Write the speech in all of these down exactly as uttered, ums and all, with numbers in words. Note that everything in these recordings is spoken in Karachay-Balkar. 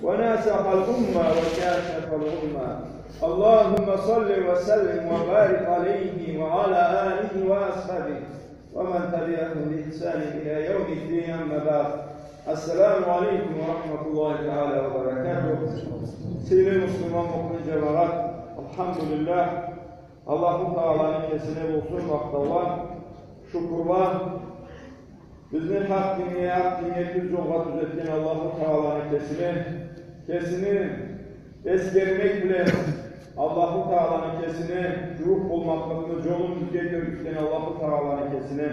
وناصح الأمة وكاشف الغمة. اللهم صل وسلم وبارك عليه وعلى آله وأصحابه ومن تبعهم بإحسان إلى يوم الدين، أما بعد. السلام عليكم ورحمة الله تعالى وبركاته. Сыйлы муслиман муъмин джамагъат, алхамдулиллах, Аллаху Тааланы кесине болсун махтаула, шукурла. Бизни хакъ динге, хакъ динге, тюз джолгъа тюзетген Аллаху Тааланы кесине, кесини эсгермек бла Аллаху Тааланы кесине джууукъ болмакълыкъны джолун бизге кёргюзтген Аллаху Тааланы кесине.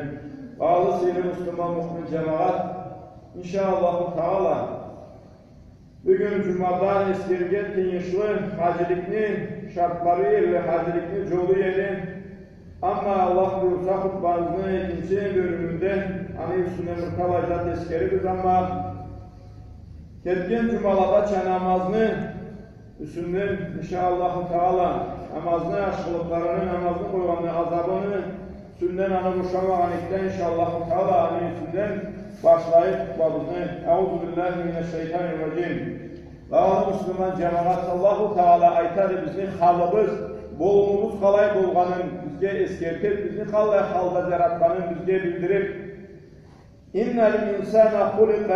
Багъалы сыйлы муслиман муъмин джамагъат, иншаАллаху Таала, бюгюн джумада эсгерген тыйыншлы, хаджиликни шартлары эди, хаджиликни джолу эди. Амма Аллах буюрса, хутбабызны экинчи бёлюмюнде аны юсюнден бир талай зат эсгерирбиз, амма кетген джумаладача намазны юсюнден, иншаАллаху Таала, намазны ашхылыкъларыны, намазны къойгъанны азабыны юсюнден аны бошамагъан эсек, иншаАллаху Таала, аны юсюнден башлайыкъ хутбабызны. أعوذ بالله من الشيطان الرجيم. Багъалы муслиман джамагъат, Аллаху Таала айтады, бизни халыбыз, болумубуз къалай болгъанын бизге эсгертиб, бизни къаллай халда джаратханын бизге билдириб, إن الإنسان خلق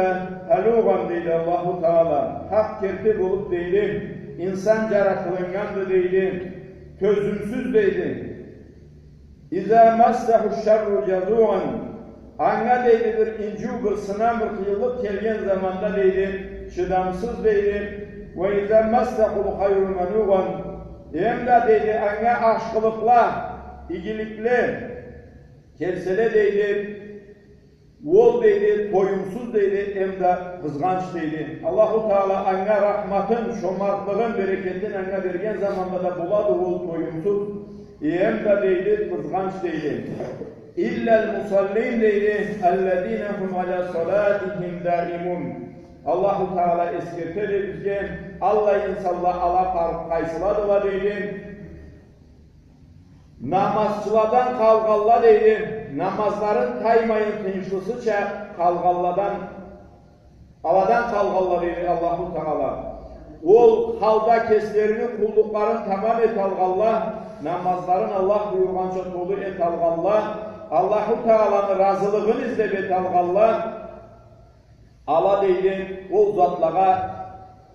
هلوعا, дейди Аллаху Таала. Хакъ керти болуб, дейди, инсан джаратылыннганды, дейди, тёзюмсюз, дейди. إذا مسه الشر جزوعا. Анга, дейди, бир инджиу, бир сынам, бир къыйынлыкъ келген заманда, дейди, чыдамсыз, дейди. وإذا مسه الخير منوعا. Эм да, дейди, анга ашхылыкъла, игиликле келселе, дейди, ол, дейди, тоюмсуз, дейди, эм да къызгъанч, дейди. Аллаху Таала анга рахматын, шомартлыгъын, берекетин анга берген заманда да болады ол тоюмсуз, эм да, дейди, къызгъанч, дейди. إلا المصلين, дейди, الذين هم على صلاتهم دائمون. Аллаху Таала эсгертеди бизге, аллай инсанла ала къар-, къайсыладыла, дейди. Намазчыладан къалгъанла, дейди, намазларын таймайын, тыйыншлысыча къалгъанладан, аладан къалгъанла, дейди Аллаху Таала. Ол халда кеслерини къуллукъларын тамам эталгъанла, намазларын Аллах буюргъанча толу эталгъанла, Аллаху Тааланы разылыгъын излеб эталгъанла, ала, дейди, ол затлагъа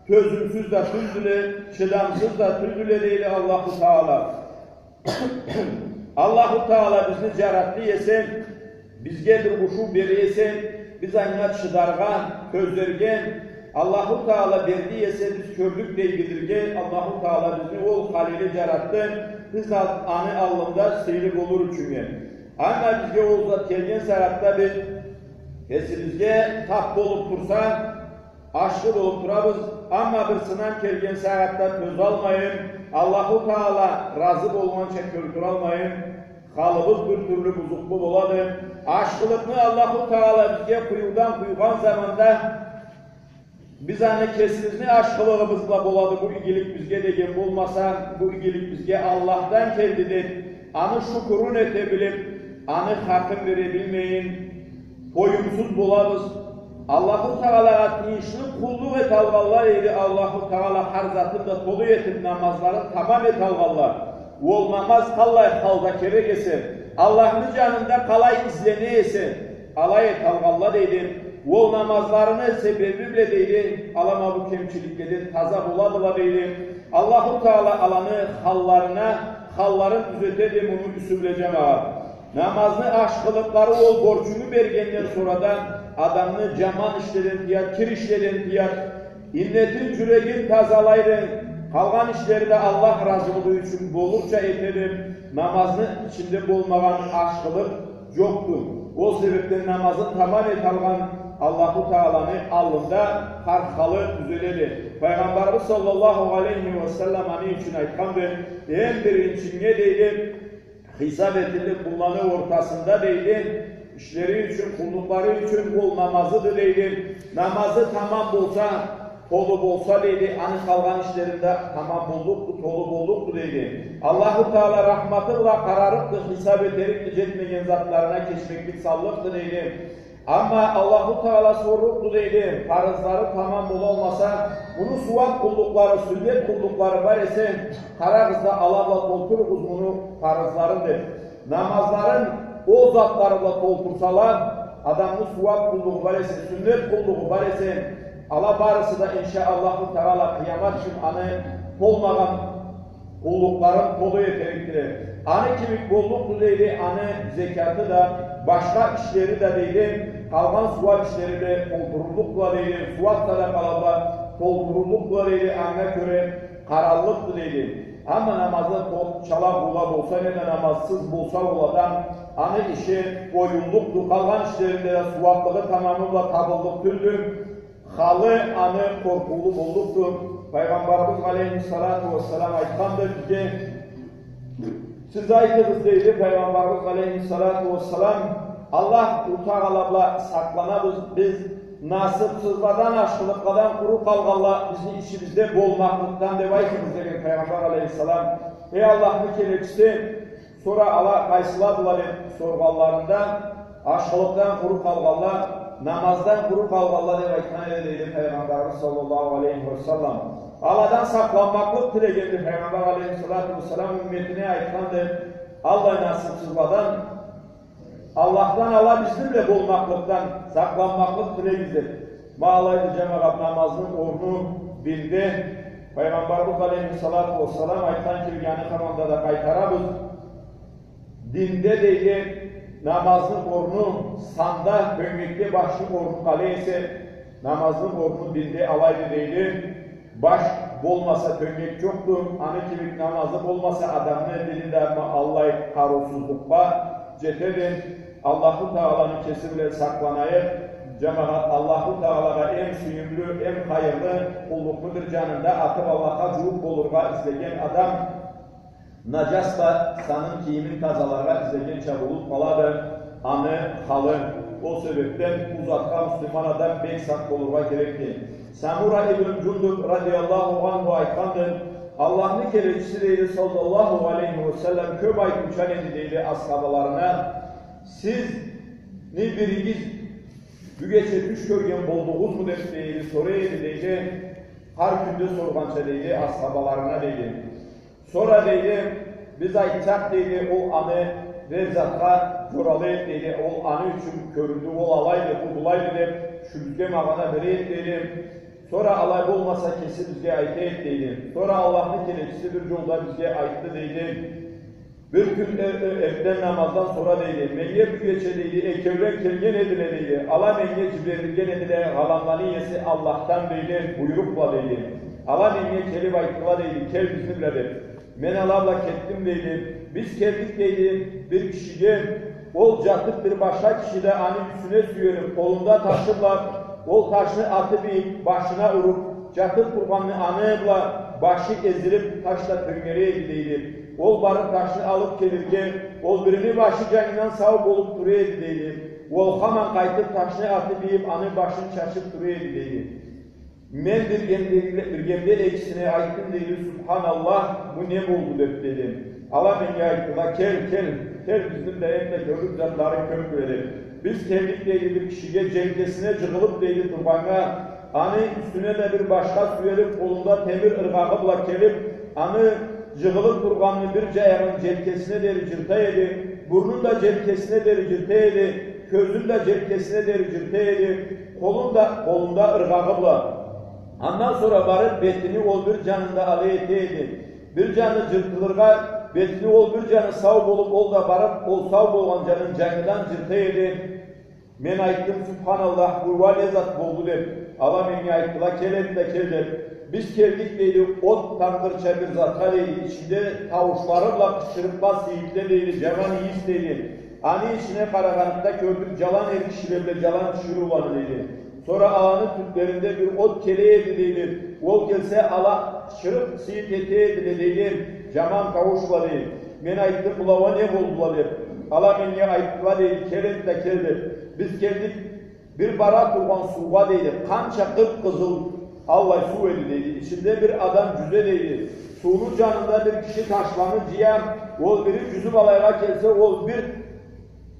тёзюмсюз да тюлдюле, чыдамсыз да тюлдюле, дейди Аллаху Таала. Аллаху Таала бизни джаратды эсе, бизге бир къушуу бере эсе, биз анга чыдаргъа, тёзерге, Аллаху Таала берди эсе, биз кёрдюк дей билирге, Аллаху Таала бизни ол халили джаратды, биз а-, аны аллында сыйлы болур ючюннге. Амма бизге ол зат келген сагъатда биз кесибизге тап болуб турса, ашхы болуб турабыз, амма бир сынам келген сагъатда тёзалмайын, Аллаху Таала разы болгъанча кёргюзтюралмайын, халыбыз бир тюрлю бузукълу болады. Ашхылыкъны Аллаху Таала бизге къуюудан къуйгъан заманда, биз аны кесибизни ашхылыгъыбыз бла болады, бу игилик бизге деген болмаса, бу игилик бизге Аллахдан келди деб, аны шукурун эте билиб, аны хакъын бере билмейин, тоюмсуз болабыз. Аллаху Таалагъа тыйыншлы къуллукъ эталгъанла, дейди, Аллаху Таала хар затын да толу этиб, намазларын тамам эталгъанла. Ол намаз къаллай халда керек эсе, Аллахны джанында къалай излене эсе, алай эталгъанла, дейди. Ол намазларыны себеби бла, дейди, ала ма бу кемчиликледен таза боладыла, дейди. Аллаху Таала аланы халларына, халларын тюзетеди муну юсю бла, джамагъат. Намазны ашхылыкълары ол борчуну бергенден сора да адамны джаман ишледен тыяд, кир ишледен тыяд. Иннетин, джюрегин тазалайды. Къалгъан ишлери да Аллах разылыгъы ючюн болурча этеди. Намазны ичинде болмагъан ашхылыкъ джокъду. Ол себебден намазын тамам эталгъан Аллаху Тааланы аллында хар халы тюзеледи. Пайгъамбарыбыз саллаллаху алейхи ва саллам аны ючюн айтханды: эм биринчинге, дейди, хисаб этилиб, къулланы ортасында, дейди, ишлери ючюн, къуллукълары ючюн ол намазыды, дейди. Намазы тамам болса, толу болса, дейди, аны къалгъан ишлеринде тамам боллукъду, толу боллукъду, дейди. Аллаху Таала рахматы бла къарарыкъды, хисаб этерикди, джетмеген затларына кечмеклик саллыкъды, дейди. Амма Аллаху Тагъала сорлукъду, дейди, фарызлары тамам болалмаса, муну сууап къуллукълары, сюннет къуллукълары бар эсе, къарагъыз да, ала бла толтуругъуз муну фарызларын, деп. Намазларын ол затлары бла толтурсала, адамны сууап къуллугъу бар эсе, сюннет къуллугъу бар эсе, ала барысы да, иншаАллаху Тагъала, къыямат кюн аны толмагъан къуллукъларын толу этерикдиле. Аны кибик боллукъду, дейди, аны зекяты да, башха ишлери да, дейди, къалгъан сууап ишлери бла толтуруллукъдула, дейди, сууап садакъала бла толтуруллукъдула, дейди, анга кёре къараллыкъды, дейди. Амма намазы то-, чала къуула болса, неда намазсыз болса ол адам, аны иши къоюллукъду, къалгъан ишлеринде да сууаплыгъы тамамы бла табыллыкъ тюлдю. Халы аны къоркъуулу боллукъду. Пайгъамбарыбыз алейхиссалату уассалам айтханды бизге: «Сиз айтыгъыз, — дейди Пайгъамбарыбыз алейхиссалату уассалам, — Аллаху Тагъала бла сакъланабыз биз насыпсызладан, ашхылыкъладан къуру къалгъанла бизни ичибизде болмакълыкъдан, деп айтыгъыз», — деген Пайгъамбар алейхиссалам. Эй Аллахны келечиси, Сора ала къайсыладыла деп соргъанларында, ашхылыкъдан къуру къалгъанла, намаздан къуру къалгъанла деп айтхан эди, дейди Пайгъамбарыбыз саллаллаху алейхи ва саллам. Аладан сакъланмакълыкъ тилегенди Пайгъамбар алейхиссалату вассалам, умметине айтханды: «Аллай насыпсызладан, Аллахдан ала бизни бла болмакълыкъдан сакъланмакълыкъ тилегиз», — деп. Ма алайды, джамагъат, намазны орну динде, Пайгъамбарыбыз алейхиссалату вассалам айтхан кибик, аны хаманда да къайтарабыз. Динде, дейди, намазны орну санда тёнгекде башны орну къалай эсе, намазны орну динде алайды, дейди. Баш болмаса, тёнгек джокъду. Аны кибик намазы болмаса, адамны дини да ма аллай къарыусузлукъгъа джетеди. Аллаху Тагъаланы кеси бла сакъланайыкъ, джамагъат. Аллаху Тагъалагъа эм сюйюмлю, эм хайырлы къуллукъну бир джанында атыб Аллахха джууукъ болургъа излеген адам, наджас бла санын, кийимин тазаларгъа излегенча болуб къалады аны халы. Ол себебден бу затха муслиман адам бек сакъ болургъа керекди. Самура ибн Джундуб радияллаху анху айтханды: Аллахны келечиси, дейди, саллаллаху алейхи ва саллам, кёб айтыучан эди, дейди, асхабаларына: «Сизни биригиз бюгече тюш кёрген болдугъузму?» — деб, дейди, сорай эди, дейди. Хар кюнде соргъанча, дейди, асхабаларына, дейди. Сора, дейди, биз айтсакъ, дейди, ол аны бир затха джоралай эди, дейди, ол аны ючюн кёрюндю, ол алайды, бу былайды деб, тюшюбюзге магъана бере эди, дейди. Сора алай болмаса, кеси бизге айта эди, дейди. Сора Аллахны келечиси бир джолда бизге айтды, дейди. Бир кюн э-, э-, эртден намаздан сора, дейди, меннге бюгече, дейди, экеулен келген эдиле, дейди. Ала меннге джиберилген эдиле, гъаламланы иеси Аллахдан, дейди, буйрукъ бла, дейди. Ала меннге келиб айтдыла, дейди, кел бизни бла деб. Мен ала бла кетдим, дейди. Биз келдик, дейди, бир кишиге, ол джатыб, бир башха киши да аны юсюне сюелиб, къолунда ташы бла, ол ташны атыб ийиб, башына уруб, джатыб тургъанны аны бла башы эзилиб, таш да тёнгере эди, дейди. Ол барыб ташны алыб келирге, ол бирини башы джангыдан сау болуб тура эди, дейди. Ол хаман къайтыб ташны атыб ийиб, аны башын чачыб тура эди, дейди. Мен биргемде, биргемде экисине айтдым, дейди, «Субханаллах, бу не болду?» — деб, дейди. Ала меннге айтдыла, «Кел, кел, кел, бизни бла энтда кёрлюк затларынг кёбдю», — деб. Биз келдик, дейди, бир кишиге, джелкесине джыгъылыб, дейди, тургъаннга, аны юсюне да бир башха сюелиб, къолунда темир ыргъагъы бла келиб, аны джыгъылыб тургъанны бир джаягъын джелкесине дери джырта эди, бурнун да джелкесине дери джырта эди, кёзюн да джелкесине дери джырта эди, къолун да, къолунда ыргъагъы бла. Андан сора барыб, бетини ол бир джанын да алай эте эди. Бир джаны джыртылыргъа, бетини ол бир джаны сау болуб, ол да барыб, ол сау болгъан джанын джангыдан джырта эди. Мен айтдым, «Субханаллах, бу уа не зат болду?» — деб. Ала меннге айтдыла, «Кел энтда, кел», — деб. Биз келдик, дейди, от тандырча бир затха, дейди, ичинде тауушлары бла къычырыкъла сыйытле, дейди, джаман ийис, дейди. Аны ичине къарагъаныбда кёрдюк, джалан эр кишиле бла джалан тиширыуланы, дейди. Сора аланы тюблеринде бир от келе эди, дейди. Ол келсе, ала къычырыкъ сыйыт эте эдиле, дейди, джаман таууш бла, дейди. Мен айтдым, «Была уа не болдула?» — деб. Ала меннге айтдыла, дейди, «Кел энтда, кел», — деб. Биз келдик, бир бара тургъан суугъа, дейди, къанча къып-къызыл аллай суу эди, дейди. Ичинде бир адам джюзе, дейди. Сууну джанында бир киши ташланы джыя, ол бири джюзюб алайгъа келсе, ол бир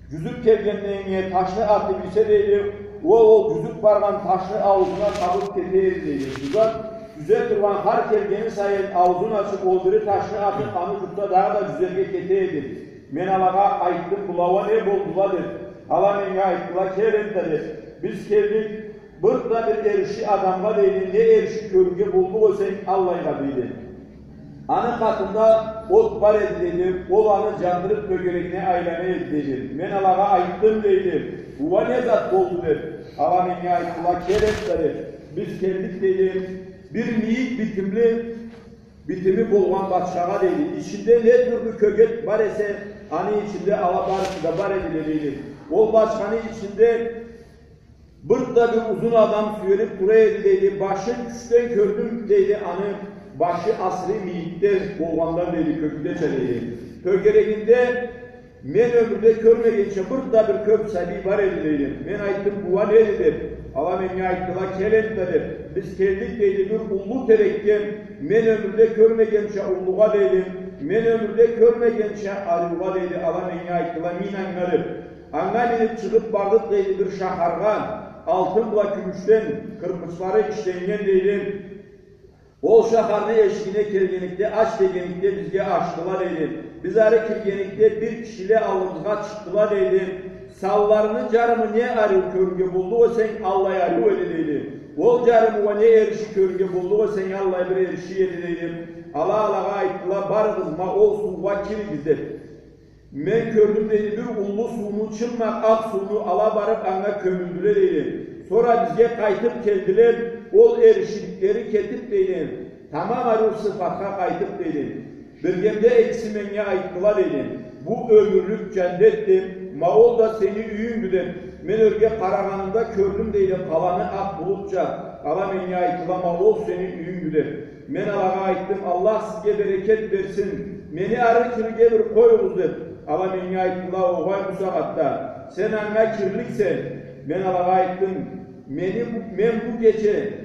Джюзюб келгенинге ташны атыб ийсе, дейди, ол, ол джюзюб баргъан ташны ауузуна табыб кете эди, дейди. Джюзюб, джюзе тургъан хар келгени сайын ауузун ачыб, ол бири ташны атыб, аны джутса, дагъыда джюзерге кете эди. Мен алагъа айтдым, была уа не болдула, деб. Ала меннге айтдыла, кел энтда, деб. Биз келдик, бир да бир эриши адамгъа, дейди, не эриши кёрюрге боллукъ эсенг, аллайгъа, дейди. Аны къатында от бар эди, дейди, ол аны джандырыб тёгерегине айлана эди, дейди. Мен алагъа айтдым, дейди, уа не зат болду, деб. Ала меннге айтдыла, кел энтда, деб. Биз келдик, дейди, бир мийик битимли, битими болгъан бачхагъа, дейди. Ичинде не тюрлю кёгет бар эсе, аны ичинде ала барысы да бар эдиле, дейди. Ол бачханы ичинде бир да бир узун адам сюелиб тура эди, дейди. Башын тюшден кёрдюм, дейди, аны башы асыры мийикде болгъандан, дейди, кёкдеча, дейди. Тёгерегинде мен ёмюрде кёрмегенча бир да бир кёб сабий бар эди, дейди. Мен айтдым, уа неди, деб. Ала меннге айтдыла, кел энтда, деб. Биз келдик, дейди, бир уллу терекге, мен ёмюрде кёрмегенча уллугъа, дейди. Мен ёмюрде кёрмегенча ариугъа, дейди. Ала меннге айтдыла, мин анга, деб. Анга миниб чыгъыб бардыкъ, дейди, бир шахаргъа, алтын бла кюмюшден, кырпычлары ишленнген, дейди. Ол шахарны эшигине келгеникде, ач дегеникде, бизге ачдыла, дейди. Биз ары киргеникде, бир кишиле аллыбызгъа чыкъдыла, дейди. Санларыны джарымы не ариу кёрюрге боллукъ эсенг, аллай ариу эди, дейди. Ол джарымы уа не эриши кёрюрге боллукъ эсенг, аллай бир эриши эди, дейди. Ала алагъа айтдыла, барыгъыз, ма ол суугъа киригиз, деб. Мен кёрдюм, дейди, бир уллу сууну, чыммакъ акъ сууну, ала барыб анга кёмюлдюле, дейди. Сора бизге къайтыб келдиле, ол эришиликлери кетиб, дейди. Тамам ариу сыфатха къайтыб, дейди. Биргемде экиси меннге айтдыла, дейди. Бу ёмюрлюк джандетди, ма ол да сени юйюнгдю, деб. Мен ёрге къарагъанымда кёрдюм, дейди, къаланы акъ булутча. Ала меннге айтдыла, ма ол сени юйюнгдю, деб. Мен алагъа айтдым, Аллах сизге берекет берсин, мени ары кирирге бир къоюгъуз, деб. Ала меннге айтдыла, огъай, бу сагъатда сен анга кирликсе. Мен алагъа айтдым, мени бу, мен бу кече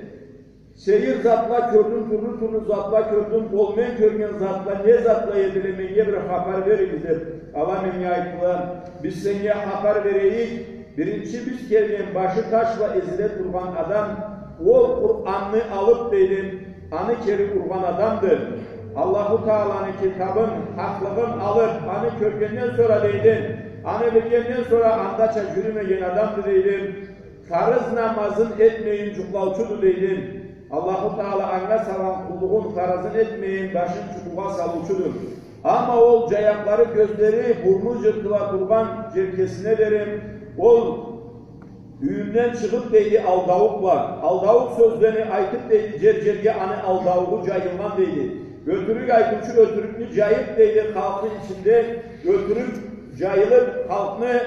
сейир затла кёрдюм, тюрлю-тюрлю затла кёрдюм, ол мен кёрген затла не затла эдиле, меннге бир хапар беригиз, деб. Ала меннге айтдыла, биз сеннге хапар берейик, биринчи биз келген башы таш бла эзиле тургъан адам, ол Къуранны алыб, дейди, аны кери ургъан адамды. Аллаху Тааланы китабын, хакълыгъын алыб, аны кёргенден сора, дейди, аны билгенден сора андача джюрюмеген адамды, дейди. Фарыз намазын этмейин джукълаучуду, дейди. Аллаху Таала анга салгъан къуллугъун фарызын этмейин башын джукъугъа салыучуду. Амма ол джаякълары, кёзлери, бурну джыртыла тургъан, джелкесине дери, ол юйюнден чыгъыб, дейди, алдаукъла, алдаукъ сёзлени айтыб, дейди, джер-джерге аны алдауугъу джайылгъан, дейди. Ётюрюк айтыучу ётюрюкню джайыб, дейди, халкъны ичинде ётюрюк джайылыб, халкъны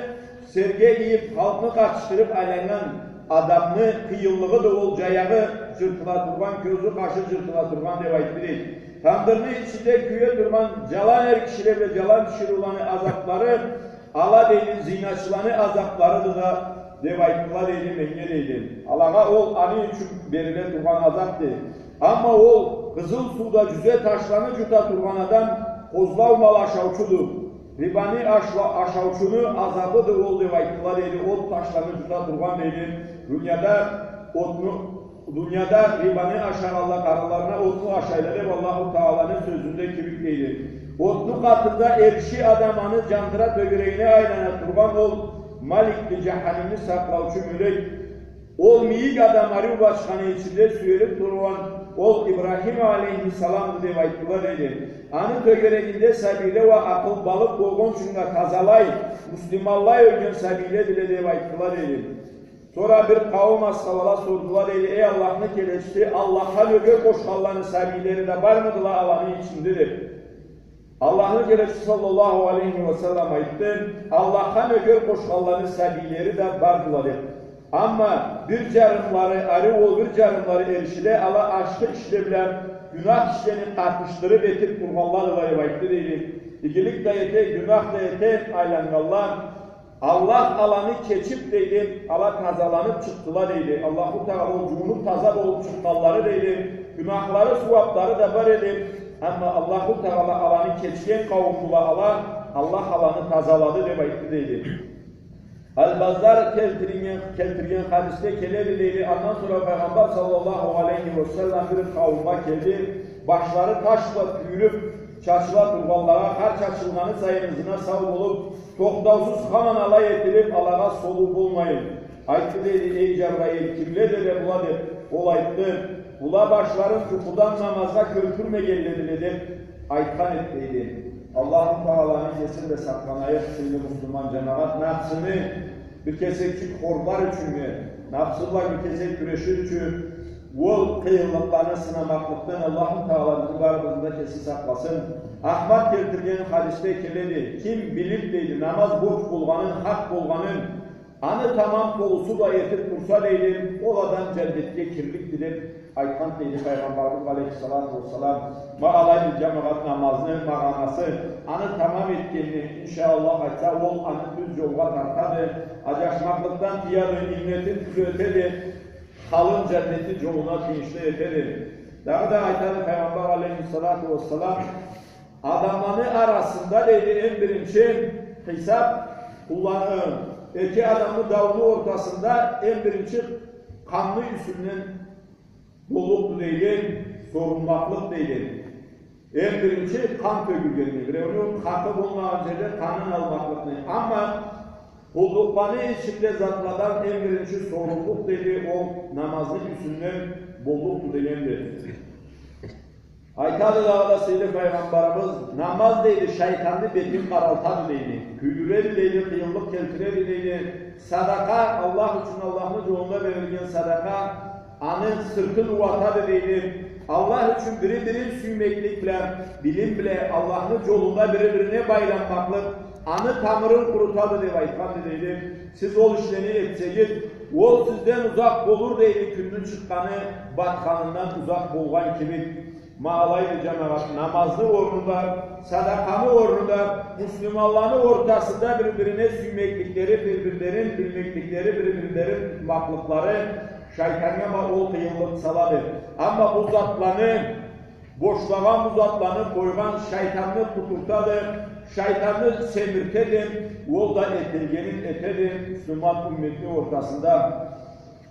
серге ийиб, халкъны къатышдырыб айланнган адамны къыйынлыгъыды ол, джаягъы джыртыла тургъан, кёзю, къашы джыртыла тургъан, деб айтды, дейди. Тандырны ичинде кюе тургъан джалан эр кишиле бла джалан тиширыуланы азаблары, ала, дейди, зиначыланы азабларыды да, деб айтдыла, дейди, меннге, дейди. Алагъа ол аны ючюн бериле тургъан азабды. Амма ол къызыл сууда джюзе ташланы джута тургъан адам къозлау мал ашаучуду. Рибаны ашла-, ашаучуну азабыды ол, деб айтдыла, дейди. Ол ташланы джута тургъан, дейди. Дунияда отну, дунияда рибаны ашагъанла къарынларына отну ашайла, деб Аллаху Тааланы сёзюнде кибик, дейди. Отну къатында эриши адам аны джандыра, тёгерегине айлана тургъан ол Маликди, джаханимни сакълаучу мёлек. Ол мийик адам ариу башханы ичинде сюелиб тургъан, ол Ибрахим алейхиссаламды, деб айтдыла, дейди. Аны тёгерегинде сабийле уа акъылбалыкъ болгъунчунга тазалай, муслиманлай ёлген сабийледиле, деб айтдыла, дейди. Сора бир къауум асхабала сордула, дейди, эй Аллахны келечиси, Аллахха нёгер къошханланы сабийлери да бармыдыла аланы ичинде, деб. Аллахны келечиси саллаллаху алейхи ва саллам айтды, Аллахха нёгер къошханланы сабийлери да бардыла, деб. Амма бир джарымлары, ариу ол бир джарымлары эришиле, ала ашхы ишле бла гюнах ишлени къатышдырыб этиб тургъанладыла, деб айтды, дейди. Игилик да эте, гюнах да эте айланнганла. Аллах аланы кечиб, дейди, ала тазаланыб чыкъдыла, дейди. Аллаху Таала ол джуунуб таза болуб чыкъгъанлары, дейди. Гюнахлары, сууаблары да бар эди. Амма Аллаху Таала аланы кечген къауумдула ала, Аллах аланы тазалады, деб айтды, дейди. Аль-Баззар келтирген, келтирген хадисде келеди, дейди, андан сора Пайгъамбар саллаллаху алейхи ва саллам бир къауумгъа келди, башлары таш бла тюйюлюп, чачыла тургъанлагъа, хар чачылгъаны сайын ызына сау болуп, тохтаусуз хаман алай этилип, алагъа солуу болмайын. Айтды, дейди, эй Джабраил, кимледиле была деп. Ол айтды, была башларын джукъудан намазгъа кёлтюрмегенледиле деп айтхан эди, дейди. Аллаху Тааланы кесин да сакъланайыкъ, сыйлы муслиман джамагъат, напсыны бир кесекчик хорлар ючюннге, напсы бла бир кесек кюрешир ючюн, ол къыйынлыкъланы сынамакълыкъдан Аллаху Таала бизни барыбызны да кеси сакъласын. Ахмад келтирген хадисде келеди, ким билип, дейди, намаз борч болгъанын, хакъ болгъанын, аны тамам толусу бла этип турса, дейди, ол адам джаннетге кирликди деп айтхан, дейди, Пайгъамбарыбыз алейхиссалату уассалам. Ма алайды, джамагъат, намазны магъанасы, аны тамам этгенни, иншаАллах айтса, ол аны тюз джолгъа тартады, аджашмакълыкъдан тыяды, иннетин тюзетеди, халын джаннетни джолуна тыйыншлы этеди. Дагъыда айтады Пайгъамбар алейхиссалату уассалам, адамланы арасында, дейди, эм биринчи хисап, къулланы, эки адамны дауну ортасында эм биринчи къанны юсюнден боллукъду, дейди, сорулмакълыкъ, дейди. Эм биринчи къан тёгюлгенни, биреуню хакъы болмагъан джерде къанын алмакълыкъны. Амма къуллукъланы ичинде затладан эм биринчи соруллукъ, дейди, ол намазны юсюнден боллукъду дегенди. Айтады дагъыда сыйлы Пайгъамбарыбыз, намаз, дейди, шайтанны бетин къаралтады, дейди. Кюйдюреди, дейди, къыйынлыкъ келтиреди, дейди. Садакъа, Аллах ючюн, Аллахны джолунда берилген садакъа, аны сыртын ууатады, дейди. Аллах ючюн бири-бирин сюймеклик бла, билим бла, Аллахны джолунда бири-бирине байланмакълыкъ, аны тамырын къурутады деп айтханды, дейди. Сиз ол ишлени этсегиз, ол сизден узакъ болур, дейди, кюнню чыкъгъаны батханындан узакъ болгъан кибик. Ма алайды, джамагъат, намазны орнунда, садакъаны орнунда, муслиманланы ортасында бир-бирине сюймекликлери, бир-бирлерин билмекликлери, бир-бирлерин тутмакълыкълары шайтаннга ма ол къыйынлыкъ салады. Амма бу затланы бошлагъан, бу затланы къойгъан шайтанны къутуртады, шайтанны семиртеди, ол да этегенин этеди муслиман умметни ортасында.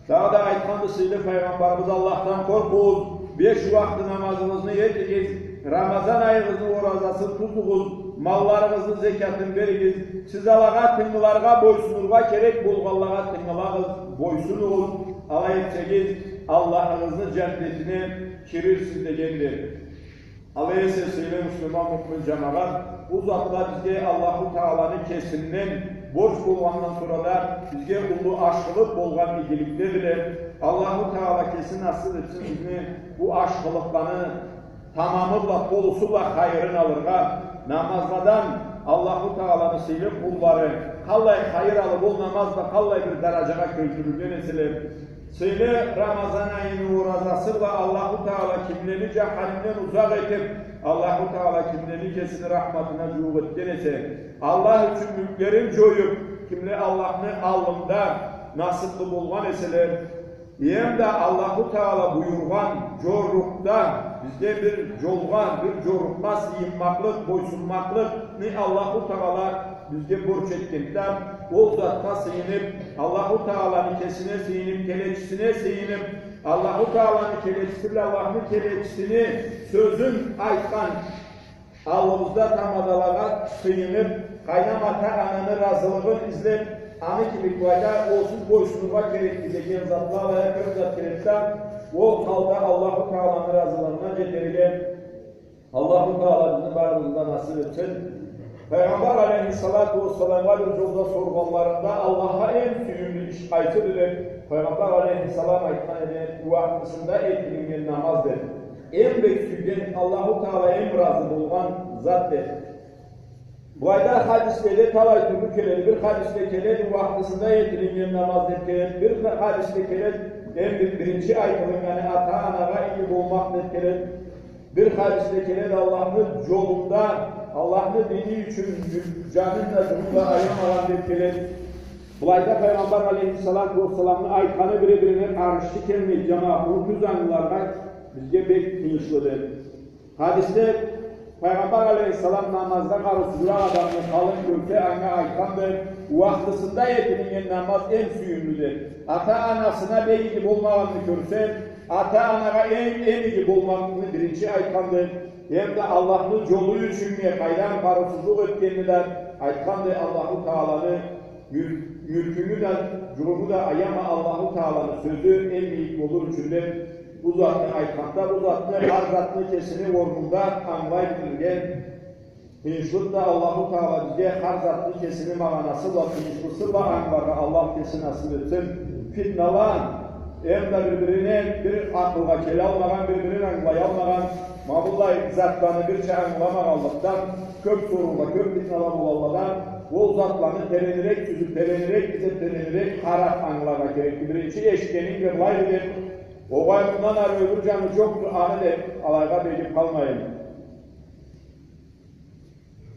Дагъыда айтханды сыйлы Пайгъамбарыбыз, Аллахдан къоркъугъуз, беш уакъты намазыгъызны этигиз, Рамазан айыгъызны оразасын тутугъуз, малларыгъызны зекятын беригиз, сиз алагъа тынгыларгъа, бойсунургъа керек болгъанлагъа тынгылагъыз, бойсунугъуз, алай этсегиз, Аллахыгъызны джаннетине кирирсиз дегенди. Алай эсе, сыйлы муслиман, муъмин джамагъат, бу затла бизге Аллаху Тааланы кесинден борч болгъандан сора да бизге уллу ашхылыкъ болгъан игиликледиле. Аллаху Таала кеси насып этсин бизни бу ашхылыкъланы тамамы бла, толусу бла хайырын алыргъа. Намазладан Аллаху Тааланы сыйлы къуллары къаллай хайыр алып, ол намаз бла къаллай бир дараджагъа кёлтюрюлген эселе. Сыйлы Рамазан айыны оразасы бла Аллаху Таала кимлени джаханимден узакъ этип, Аллаху Таала кимлени кесини рахматына джууукъ этген эсе, Аллах ючюн мюлклерин джоюп, кимле Аллахны аллында насыплы болгъан эселе, эм да Аллаху Таала буюргъан джорукъда, бизге бир джолгъа, бир джорукъгъа сыйынмакълыкъ, бойсунмакълыкъны Аллаху Таала бизге борч этгенди. Ол затха сыйынып, Аллаху Тааланы кесине сыйынып, келечисине сыйынып, Аллаху Тааланы келечиси бла Аллахны келечисини сёзюн айтхан аллыбызда тамадалагъа сыйынып, къайдам, ата-ананы разылыгъын излеп, аны кибик былайда олсуз бойсунургъа керекди деген затла бла кёп зат керекди. Ол халда Аллаху Тааланы разылыгъына джетерге Аллаху Таала бизни барыбызгъа да насып этсин. Пайгъамбар алейхиссалату уассаламгъа бир джолда соргъанларында, Аллахха эм сюйюмлю иш къайсыды деп, Пайгъамбар алейхиссалам айтхан эди, уакътысында этилиннген намаз деп. Эм бек сюйген, Аллаху Таала эм разы болгъан зат деп. Былайда хадиследе талай тюрлю келеди. Бир хадисде келеди, уакътысында этилиннген намаз деп келеди. Бир хадисде келеди, эм бир-, биринчи айтылыннганы ата-анагъа иги болмакъ деп келеди. Бир хадисде келеди, Аллахны джолунда, Аллахны дини ючюн джанын да, джугъун да аямагъан деп келеди. Былайда Пайгъамбар алейхиссалату уассаламны айтханы бири-бирине къаршчы келмейди, джамагъат, муну тюз ангыларгъа бизге бек тыйыншлыды. Хадисде Пайгъамбар алейхиссалам намазда къарыусузуракъ адамны халын кёрсе, анга айтханды, Уахтысында этилиннген намаз эм сюйюмлюдю. Ата-анасына бек иги болмагъанны кёрсе, ата-анагъа эм, эм иги болмакъны биринчи айтханды. Эм да Аллахны джолу ючюннге къайдан къарыусузлукъ этгенни да айтханды. Аллаху Тааланы мюл-, мюлкюнгю да, джугъунгу да аяма, Аллаху Тааланы сёзю эм бийик болур ючюн да бу затны айтханда, бу затны, хар затны кесини орнунда ангылай билирге. Тынчлыкъ да Аллаху Таала бизге хар затны кесини магъанасы бла, тынчлыкъ бла ангыларгъа Аллах кеси насыб этсин. Фитнала, эм да бир-бирине бир акъылгъа келалмагъан, бир-бирин ангылаялмагъан, ма быллай затланы бирча ангыламагъанлыкъдан, кёб соруула, кёб фитнала болалладан, ол затланы теренирек тюзюб, теренирек излеб, теренирек къараб ангыларгъа керекди. Биринчи эшитгенинг былайды деб, огъай, мындан ары ёлюр джаны джокъду аны деб, алайгъа бегиб къалмайын.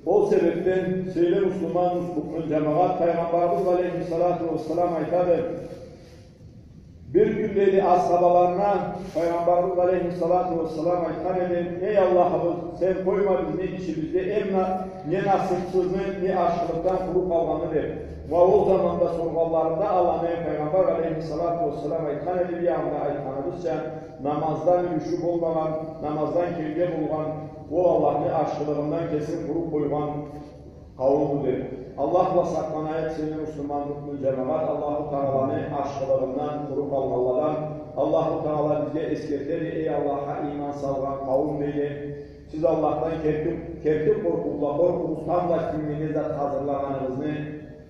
Ол себебден, сыйлы муслиман, муъмин джамагъат, Пайгъамбарыбыз алейхиссалату уассалам айтады, бир кюн, дейди, асхабаларына Пайгъамбарыбыз алейхиссалату уассалам айтхан эди: «Эй Аллахыбыз, сен къойма бизни ичибизде эм на-, не насыбсызны, не ашхылыкъдан къуру къалгъанны», — деб. Ва ол заманда соргъанларында аланы Пайгъамбар алейхиссалату уассалам айтхан эди, биягъында айтханыбызча, намаздан юлюшю болмагъан, намаздан кенде болгъан, ол Аллахны ашхылыгъындан кесин къуру къойгъан къауумду деб. Аллах бла сакъланайыкъ, сыйлы муслиман, муъмин джамагъат, Аллаху Тааланы ашхылыгъындан къуру къалгъанладан. Аллаху Таала бизге эсгертеди: «Эй Аллахха иман салгъан къауум, — дейди, — сиз Аллахдан кертиб, кертиб къоркъуб бла къоркъугъуз, тамбла кюннге не зат хазырлагъаныгъызны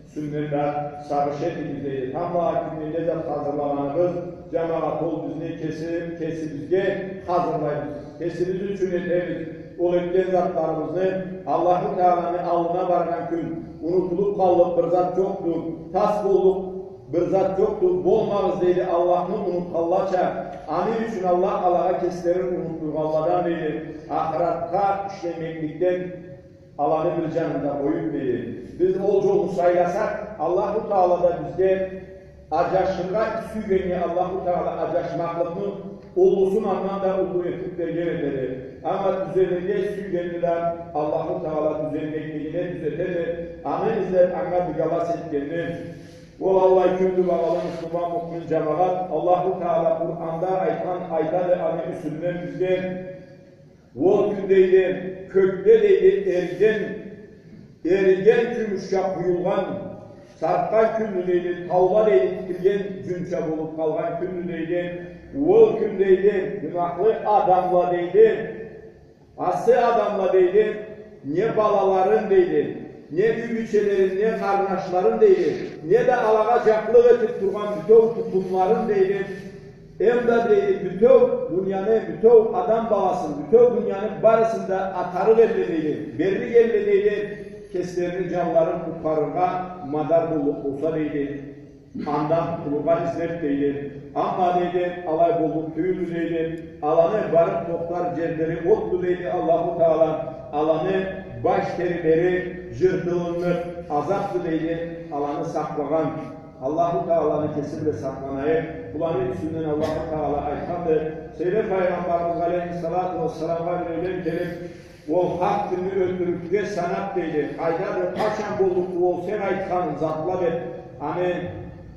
юсюнден да сагъыш этигиз», — дейди. Тамбла кюннге не зат хазырлагъаныгъыз, джамагъат, ол бизни кеси-, кесибизге хазырлайбыз, кесибиз ючюн этебиз. Ол этген затларыбызны Аллаху Тааланы аллына баргъан кюн унутулуб къаллыкъ бир зат джокъду, тас боллукъ бир зат джокъду. Болмагъыз, дейди, Аллахны унутханлача, аны ючюн Аллах алагъа кеслерин унутдургъанладан, дейди, ахыратха ишлемекликден аланы бир джанында къоюб, дейди. Биз ол джолну сайласакъ, Аллаху Таала да бизге аджашыргъа сюйгеннге Аллаху Таала аджашмакълыкъны уллусун андан да уллу этиб берген этеди. Амма тюзелирге сюйгенни да Аллаху Таала тюзелмеклигине тюзетеди. Аны излеб, анга дыгалас этгенни. Ол аллай кюндю, багъалы муслиман, муъмин джамагъат. Аллаху Таала Къуранда айтхан, айтады аны юсюнден бизге. Ол кюн, дейди, кёкде, дейди, эриген, эриген кюмюшча къуюлгъан, саркъгъан кюндю, дейди, таула, дейди, тикилген джюнча болуб къалгъан кюндю, дейди. Ол кюн, дейди, гюнахлы адамла, дейди, асы адамла, дейди, не балаларын, дейди, не юй бийчелерин, не къарнашларын, дейди, не да алагъа джакълыкъ этиб тургъан бютеу тукъумларын, дейди, эм да, дейди, бютеу дунияны, бютеу адам баласын, бютеу дунияны барысын да атарыкъ элле, дейди, берлик элле, дейди, кеслерини джанларын къутхарыргъа мадар боллукъ болса, дейди, андан къутулургъа излеб, дейди. Амма, дейди, алай боллукъ тюйюлдю, дейди. Аланы барыб тохтар джерлери отду, дейди Аллаху Таала. Аланы баш терилери джыртылынныкъ азабды, дейди, аланы сакълагъан. Аллаху Тааланы кеси бла сакъланайыкъ. Буланы юсюнден Аллаху Таала айтханды. Сыйлы Пайгъамбарыбыз алейхиссалату уассаламгъа биреулен келиб, ол хакъ кюнню ётюрюкге санаб, дейди. Къайдады, къачан боллукъду ол сен айтхан затла деб, аны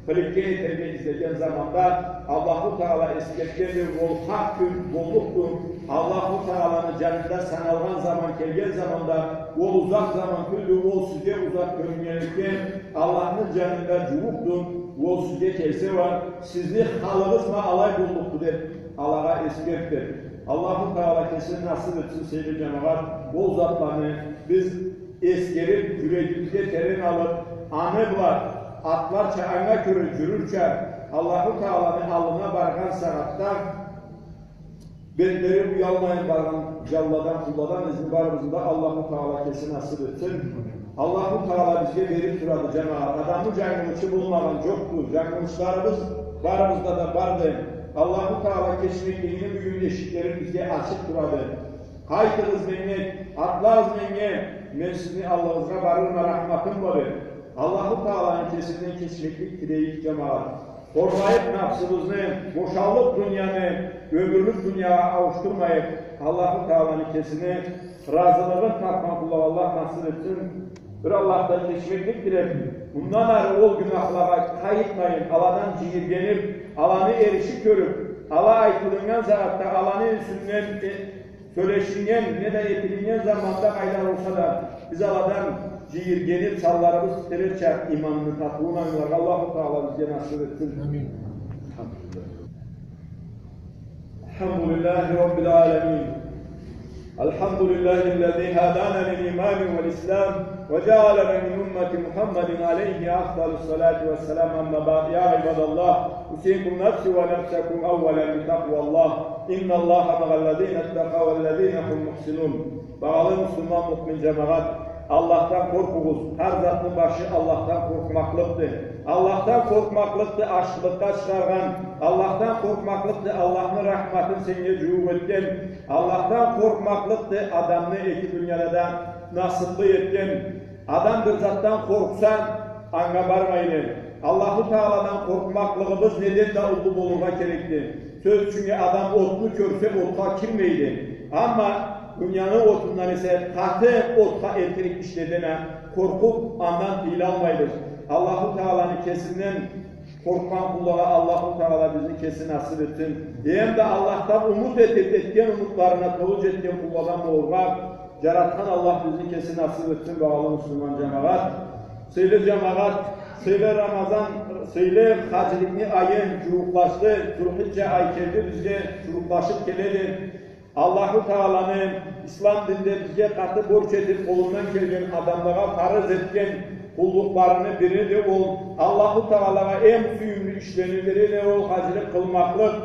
биликге этерге излеген заманда Аллаху Таала эсгертгенди, ол хакъ кюн боллукъду. Аллаху Тааланы джанында саналгъан заман келген заманда, ол узакъ заман тюлдю, ол сизге узакъ кёрюннгенликден, Аллахны джанында джууукъду, ол сизге келсе уа, сизни халыгъыз ма алай боллукъду деб, алагъа эсгертди. Аллаху Таала кеси насыб этсин, сыйлы джамагъат, ол затланы биз эсгериб, джюрегибизге терен алыб, аны бла атларча, анга кёре джюрюрча, Аллаху Тааланы аллына баргъан сагъатда бетлери уялмайын баргъан джанладан, къулладан изни барыбызны да Аллаху Таала кеси насыб этсин. Аллаху Таала бизге бериб турады, джамагъат. Адамны джангылычы болмагъан джокъду. Джангылычларыбыз барыбызда да барды. Аллаху Таала кечмеклигини бюгюн эшиклерин бизге ачыб турады. Къайтыгъыз меннге, атлагъыз меннге, мен сизни аллыгъызгъа барырма рахматым бла деб. Аллаху Тааланы кесинден кечмеклик тилейик, джамагъат. Хорлайыб нафсыбызны, бошаллыкъ дунияны ёмюрлюк дуниягъа ауушдурмайыкъ. Аллаху Тааланы кесини разылыгъын табхан къуллагъа Аллах насыб этсин. Бир Аллахдан кечмеклик тилеб, Мындан ары ол гюнахлагъа къайтмайын, аладан джийиргенип, аланы эриши кёрюп, ала айтылыннган сагъатда аланы юсюнден, э, сёлешиннген неда этилиннген заманда къайда болса да, биз аладан джийиргенип, санларыбыз титрерча иманны татыуун ангыларгъа Аллаху Тагъала бизге насып этсин. Амин. الحمد لله رب العالمين. الحمد لله الذي هدانا للإيمان والإسلام وجعلنا من أمة محمد عليه أفضل الصلاة والسلام. أما بعد، يا عباد الله، أوصيكم نفسي ونفسكم أولا بتقوى الله. إن الله مع الذين اتقوا والذين هم محسنون. Багъалы муслиман, муъмин джамагъат, Аллахдан къоркъугъуз. Хар затны башы Аллахдан къоркъмакълыкъды. Аллахдан къоркъмакълыкъды ашхылыкъгъа чыгъаргъан. Аллахдан къоркъмакълыкъды Аллахны рахматын сеннге джууукъ этген. Аллахдан къоркъмакълыкъды адамны эки дунияда да насыблы этген. Адам бир затдан къоркъса, анга бармайды. Аллаху Тагъаладан къоркъмакълыгъыбыз неден да уллу болургъа керекди. Сёз ючюннге, адам отну кёрсе, отха кирмейди. Амма дунияны отундан эсе, къаты отха элтирик ишледен а къоркъуп, андан тыйылалмайбыз. Аллаху Тагъаланы кесинден къоркъгъан къуллагъа Аллаху Тагъала бизни кеси насып этсин. Эм да Аллахдан умут этип, этген умутларына толу джетген къулладан болургъа Джаратхан Аллах бизни кеси насып этсин, багъалы муслиман джамагъат. Сыйлы джамагъат, сыйлы Рамазан, сыйлы хаджиликни айы джууукълашды, Зулхиджа ай келди бизге, джууукълашып келеди. Аллаху Тагъаланы ислам динде бизге къаты борч этип, къолундан келген адамлагъа фарыз этген къуллукъларыны бириди ол. Аллаху Тагъалагъа эм сюйюмлю ишлени бириди ол хаджилик къылмакълыкъ.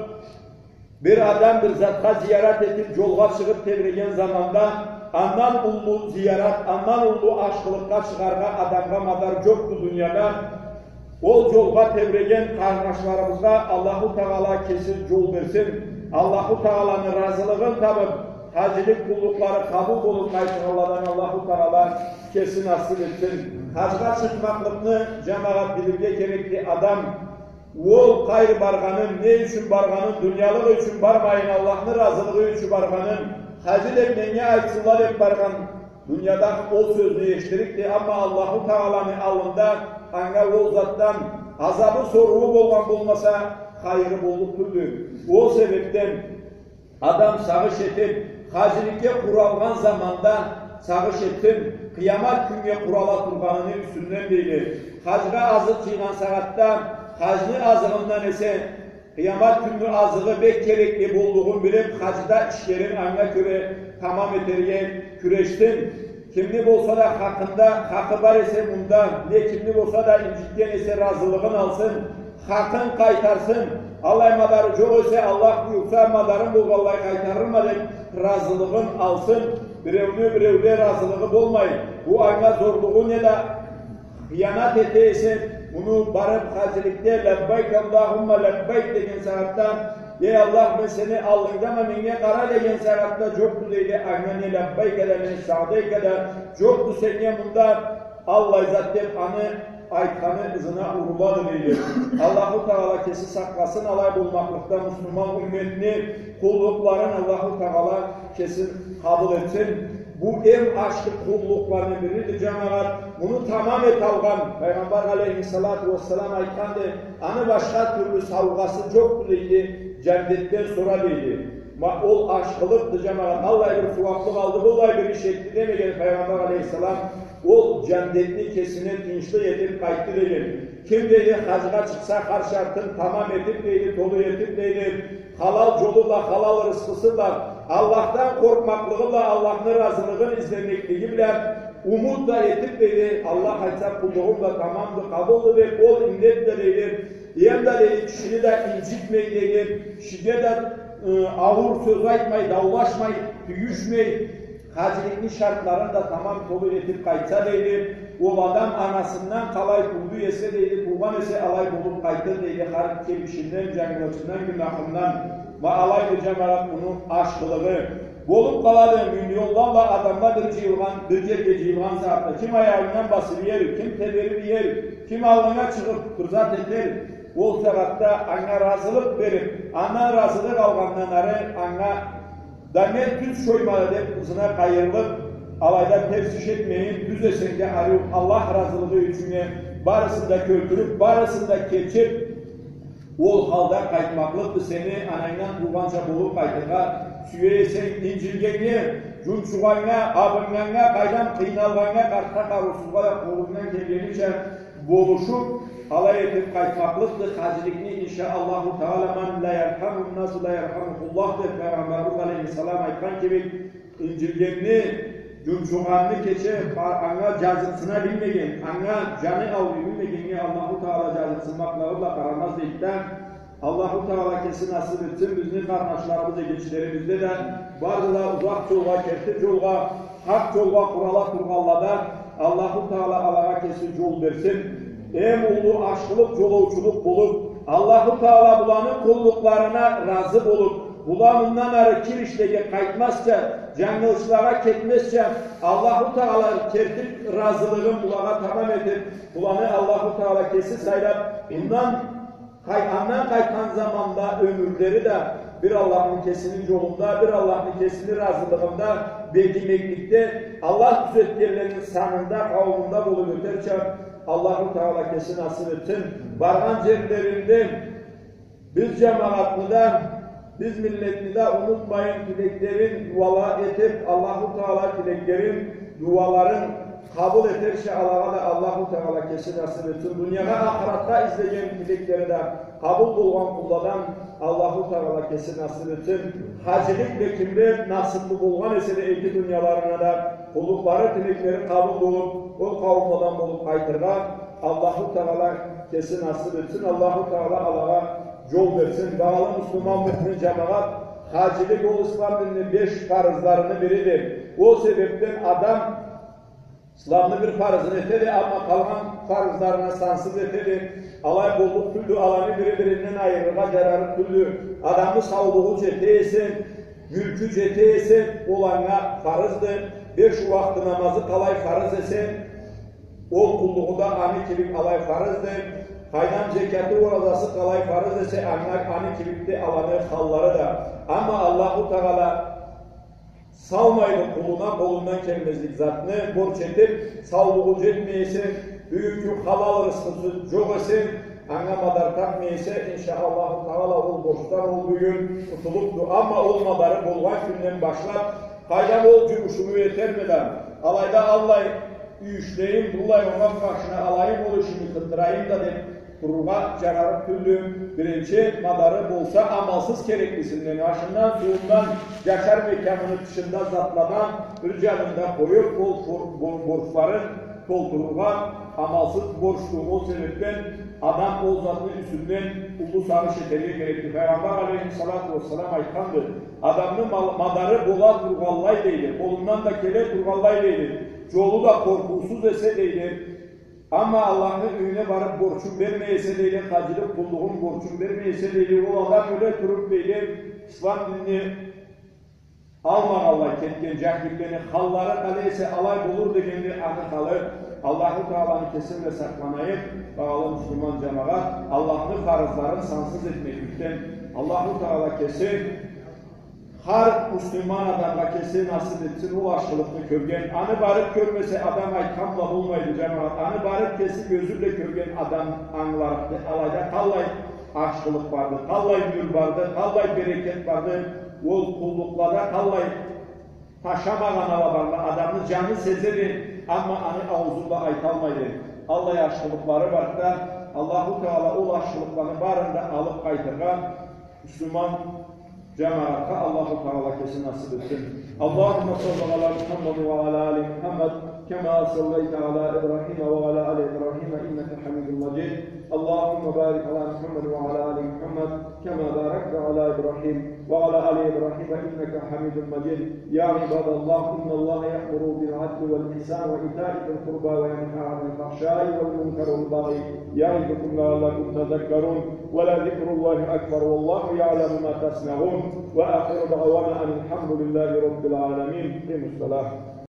Бир адам бир затха зиярат этип, джолгъа чыгъып тебреген заманда, андан уллу зиярат, андан уллу ашхылыкъгъа чыгъаргъа адамгъа мадар джокъду дунияда. Ол джолгъа тебреген къарнашларыбызгъа Аллаху Тагъала кеси джол берсин. Аллаху Тагъаланы разылыгъын табып, хаджилик къуллукълары къабыл болуп къайтханладан Аллаху Тагъала кеси насып этсин. Хаджгъа чыкъмакълыкъны, джамагъат, билирге керекди адам ол къайры баргъанын, не ючюн баргъанын, дуниялыгъы ючюн бармайын, Аллахны разылыгъы ючюн баргъанын, хаджи деп меннге айтсынла деп баргъан, дунияда ол сёзню эшитирикди, амма Аллаху Тагъаланы аллында анга ол затдан азабы, соруу болгъан болмаса, хайыры боллукъ тюлдю. Ол себепден адам сагъыш этип, хаджиликге къуралгъан заманда сагъыш этсин, къыямат кюннге къурала тургъаныны юсюнден, дейди. Хаджгъа азыкъ джыйгъан сагъатда, хаджны азыгъындан эсе, къыямат кюнню азыгъы бек керекли боллугъун билип, хаджда ишлерин анга кёре тамам этерге кюрешсин. Кимни болса да хакъында, хакъы бар эсе мында, не кимни болса да инджитген эсе, разылыгъын алсын, хакъын къайтарсын. Аллай мадары джокъ эсе, Аллах буюрса, мадарым болгъанлай къайтарырма деп, разылыгъын алсын. Биреуню биреуде разылыгъы болмай, бу анга зорлугъу неда хыянат эте эсе, муну барып хаджиликде «Ляббайк Аллахумма ляббайк» деген сагъатда, «Эй Аллах, мен сени аллынгдама, меннге къара» деген сагъатда, джокъду, дейди, анга не «Ляббайка» да, не «Саъдайка» да, джокъду сеннге мында аллай зат деп, аны айтханы ызына урулады, дейди. Аллаху Тагъала кеси сакъласын алай болмакълыкъдан, муслиман умметни къуллукъларын Аллаху Тагъала кеси къабыл этсин. Бу эм ашхы къуллукъланы бириди, джамагъат. Муну тамам эталгъан, Пайгъамбар алейхиссалату уассалам айтханды, аны башха тюрлю саугъасы джокъду, дейди, джандетден сора, дейди. Ма ол ашхылыкъды, джамагъат. Аллай бир сууаблыкъ алды, быллай бир иш этди демеген Пайгъамбар алейхиссалам. Ол джандетни кесине тынчлыкъ этип къайтды деген. Ким, дейди, хаджгъа чыкъса, хар шартын тамам этип, дейди, толу этип, дейди, халал джолу бла, халал рысхысы бла, Аллахдан къоркъмакълыгъы бла, Аллахны разылыгъын излемеклиги бла, умут да этип, дейди, Аллах айтса, къуллугъум да тамамды, къабылды деп, ол иннет да, дейди, эм да, дейди, кишини да инджитмей, дейди, кишиге да, ы, ауур сёз айтмай, даулашмай, тюйюшмей, хаджиликни шартларын да тамам толу этип къайтса, дейди, ол адам анасындан къалай тууду эсе, дейди, туугъан эсе, алай болуп къайтыр, дейди, хар кемишинден, джангылычындан, гюнахындан. Ма алайды, джамагъат, муну ашхылыгъы. Болуп къалады, миллионла бла адамла бир джыйылгъан, бир джерге джыйылгъан сагъатда. Ким аягъындан басып иер, ким теберип иер, ким аллынга чыгъып бир зат этер. Ол сагъатда анга разылыкъ берип, андан разылыкъ алгъандан ары анга да мен тюз шоймады деп, ызына къайырылып, алайда терс иш этмейин, тюз эсенг да, ариу Аллах разылыгъы ючюннге Барысын да кёлтюрюп, барысын да кечип, ол халда къайтмакълыкъды. Сени анангдан туугъанча болуп къайтыргъа сюе эсенг, инджилгеннге, джунчугъаннга, абыннганнга, къайдам, къыйналгъаннга, къартха, къарыусузгъа да къолунгдан келгенича болушуп, алай этип къайтмакълыкъды хаджиликни, иншаАллаху Таала. «Ман ла ярхаму ннасу ла ярхамухуллах», — деп Пайгъамбарыбыз алейхиссалам айтхан кибик, инджилгенни, джунчугъанны кече, а-, анга джазыкъсына билмеген, анга джаны ауруй билмегеннге Аллаху Таала джазыкъсынмакълыгъы бла къарамаз, дейди да. Аллаху Таала кеси насып этсин бизни къарнашларыбыз, эгечлерибизде да, бары да узакъ джолгъа, керти джолгъа, хакъ джолгъа къурала тургъанлада Аллаху Таала алагъа кеси джол берсин. Эм уллу ашхылыкъ джолоучулукъ болуп, Аллаху Таала буланы къуллукъларына разы болуп, була мындан ары кир ишлеге къайтмазча, джангылычлагъа кетмезча, Аллаху Таала керти разылыгъын булагъа тамам этип, буланы Аллаху Таала кеси сайлап, мындан къай-, андан къайтхан заманда ёмюрлери да бир Аллахны кесини джолунда, бир Аллахны кесини разылыгъында бегимекликде, Аллах тюзетгенлерини санында, къауумунда болуп ётерча, Аллаху Таала кеси насып этсин. Баргъан джерлеринде биз джамагъатны да, биз миллетни да унутмайын, тилеклерин дуала этип, Аллаху Таала тилеклерин, дуаларын къабыл этерча алагъа да Аллаху Таала кеси насып этсин. Дуниягъа, ахыратха излеген тилеклери да къабыл болгъан къулладан Аллаху Таала кеси насып этсин. Хаджилик бла кимле насыплы болгъан эсе да эки дунияларына да къуллукълары, тилеклери къабыл болуп, ол къауумладан болуп къайтыргъа Аллаху Таала кеси насып этсин. Аллаху Таала алагъа джол берсин. Багъалы муслиман, муъмин джамагъат, хаджилик ол ислам динни беш фарызларыны бириди. Ол себепден адам исламны бир фарызын этеди, амма къалгъан фарызларына сансыз этеди. Алай боллукъ тюлдю, аланы бири-биринден айырыргъа джарарыкъ тюлдю. Адамны саулугъу джете эсе, мюлкю джете эсе, ол анга фарызды. Беш уакъты намазы къалай фарыз эсе, ол къуллугъу да аны кибик алай фарызды. Къайдам, зекяты, оразасы къалай фарыз эсе, анга, аны кибик да аланы халлары да. Амма Аллаху Таала салмайды къулуна къолундан келмезлик затны борч этип. Саулугъу джетмей эсе, бюгюннгю халал рысхысы джокъ эсе, анга мадар тапмай эсе, иншаАллаху Таала ол борчдан ол бюгюн къутулупду. Амма ол мадары болгъан кюнден башлап, къайдам, ол джумушуму этерме да, алайда аллай юй ишлейим, быллай онгакъ машина алайым, ол ишими тындырайым да деп турургъа джарарыкъ тюлдю. Биринчи мадары болса, амалсыз кереклисинден, ашындан, сууундан, джашар мекямыны тышында затладан бир джанында къоюп, ол бор-, бор-, борчларын толтурургъа амалсыз борчду. Ол себепден адам ол затны юсюнден уллу сагъыш этерге керекди. Пайгъамбар алейхиссалату уассалам айтханды: адамны мал-, мадары бола тургъанлай, дейди, къолундан да келе тургъанлай, дейди, джолу да къоркъуусуз эсе, дейди, амма Аллахны юйюне барып борчун бермей эсе, дейди, хаджилик къуллугъун борчун бермей эсе, дейди, ол адам ёле туруп, дейди, ислам динни алмагъанлай кетген, джахиллени халлары къалай эсе, алай болур дегенди аны халы. Аллаху Тааланы кеси бла сакъланайыкъ, багъалы муслиман джамагъат, Аллахны фарызларын сансыз этмекликден. Аллаху Таала кеси хар муслиман адамгъа кеси насып этсин ол ашхылыкъны кёрген. Аны барып кёрмесе, адам айтхан бла болмайды, джамагъат. Аны барып кеси кёзю бла кёрген адам ангыларыкъды. Алайда къаллай ашхылыкъ барды, къаллай нюр барды, къаллай берекет барды. Ол къуллукълада къаллай ташамагъан ала барды. Адамны джаны сезеди, амма аны аузу бла айталмайды. Аллай ашхылыкълары барды да, Аллаху Таала ол ашхылыкъланы барын да алып къайтыргъа муслиман джамагъатха Аллаху Таала кеси насып этсин. اللهم صل على محمد وعلى آل محمد كما صليت على إبراهيم وعلى آل إبراهيم إنك حميد مجيد. اللهم بارك على محمد وعلى آل محمد كما باركت على إبراهيم وعلى آل إبراهيم إنك حميد مجيد. يا عباد الله، إن الله يأمر بالعدل والإحسان وإيتاء ذي القربى وينهى عن الفحشاء والمنكر والبغي يعظكم لعلكم تذكرون. ولذكر الله أكبر والله يعلم ما تصنعون. وآخر دعوانا أن الحمد لله رب العالمين. قيموا الصلاة.